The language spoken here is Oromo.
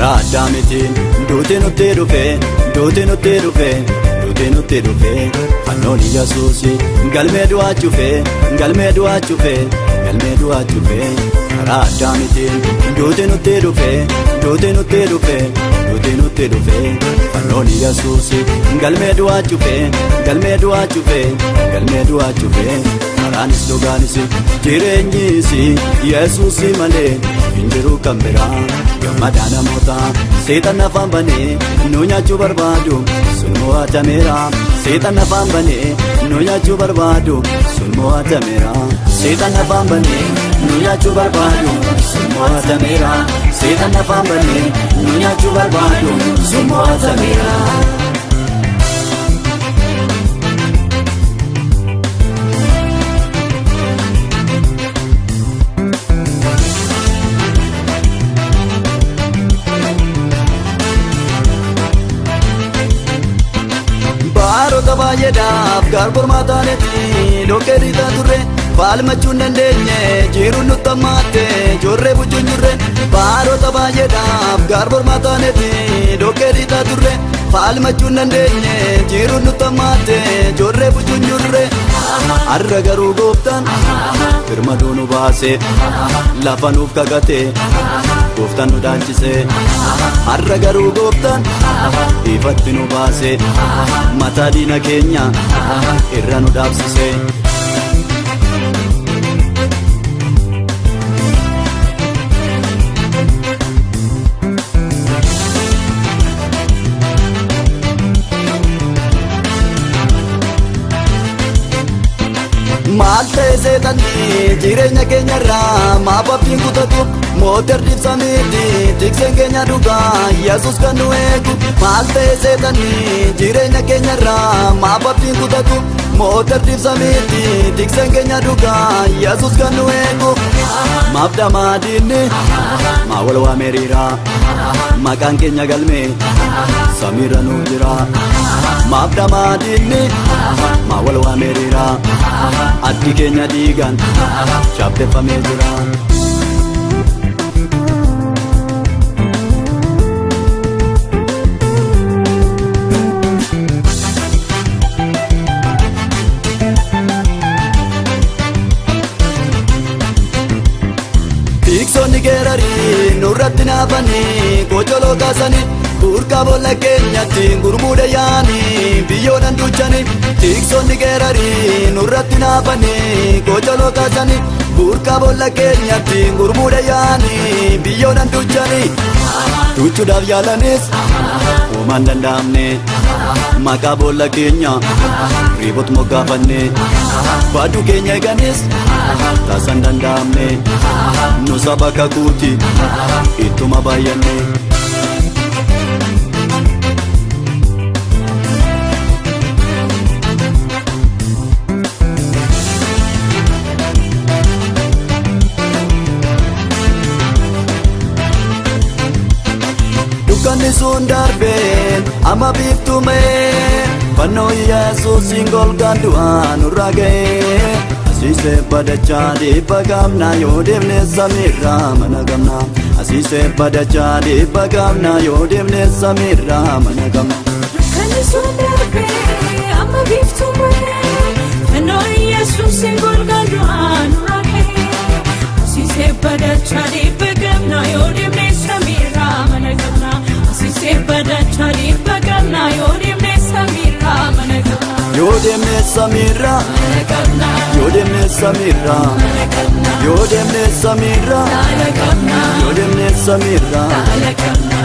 Karaa addaamitiin duuti nutti dhufe, duuti nutti dhufe, duuti nutti dhufe. Fannoon Yesuus galmee du'aa cufe, galmee du'aa cufe, galmee du'aa cufe. Karaa addaamitiin duuti nutti dhufe, duuti nutti dhufe, duuti nutti dhufe. Fannoon Yesuus galmee du'aa cufe, galmee du'aa cufe, galmee du'aa cufe. Karaanis dhugaanis jireenyis Yesuus malee hin jiru kan biraa. Gammadaa namoota seexan afaan banee nu nyaachuu barbaadu sun mo'atameera. Seexan afaan banee nu nyaachuu barbaadu sun mo'atameera. Seexan afaan banee nu nyaachuu barbaadu sun mo'atameera. Seexan afaan banee nu nyaachuu barbaadu sun mo'atameera. Baarota baay'eedhaaf garboormaa taaneeti dhokkee dhiitaa turre, falmachuu hin dandeenye, jiruun nutti hammaatte, joorree bulchuun jirre. Baarota baay'eedhaaf garboormaa taaneeti dhokkee dhiitaa turre, falmachuu hin dandeenye, jiruun nutti hammaatte, joorree bulchuun jirre. Har'a garuu gooftaan birmaduu nu baase, lafa nuuf kakate, gooftaan nu dhaalchise. Har'a garuu gooftaan ifatti nu baase, mataa diina keenya irra nu dhaabsise. Maal ta'e seexanni jireenya keenyarraa maaf abdiin kutatu? Mootii ardibsamiiti tikseen keenya dhugaa, Yesus kan nu eegu. Maal ta'e seexanni jireenya keenyarraa maaf abdiin kutatu? Mootii ardibsamiiti tikseen keenya dhugaa, Yesus kan nu eegu. Maaf dhamaa diinni maa wal waameeriira? Maqaan keenya galmee samiirra nuuf jira. Maaf dhamaa diinni maa wal waameeriira? Addi keenya dhiigaan chaappeffamee jira. Tiksoonni geerarii nurratti naafanii gocoloo kaasanii, burqaa boolla keenyatti gurmuudha yaanii biyyoodhaan duuchanii. Tiksoonni geerarii nurratti naafanii gocoloo kaasanii, burqaa boolla keenyatti gurmuudha yaanii biyyoodhaan duuchanii. Duuchuudhaaf yaalanis uumaan danda'amne, maqaa boolla keenya riibot moggaafanne. Baaduu keenya eeganis taasaan danda'amne, nu saba kakuuti ittuma baay'anne. Dukkanni sun darbeen amma biiftumee, fannoo Yesuusiin golgaan du'aa nurra ga'ee. Asiisee badachaa dhibba qabna, yoo deemne samiirraa mana qabna. Asiisee badachaa dhibba qabna, yoo deemne samiirraa mana qabna. Dukkanni sun darbee amma biiftumee, fannoo Yesuusiin golgaan du'aa nurra ga'ee. Asiisee badachaa dhibba qabna, yoo deemne samiirraa mana qabna. Asiisee badachaa dhibba qabna, yoo deemne samiirraa mana qabna. Yoo deemne samiirraa Mana qabna. Yoo deemne samiirraa Mana qabna. Yoo deemne samiirraa Dhaala qabna. Yoo deemne samiirraa Dhaala qabna.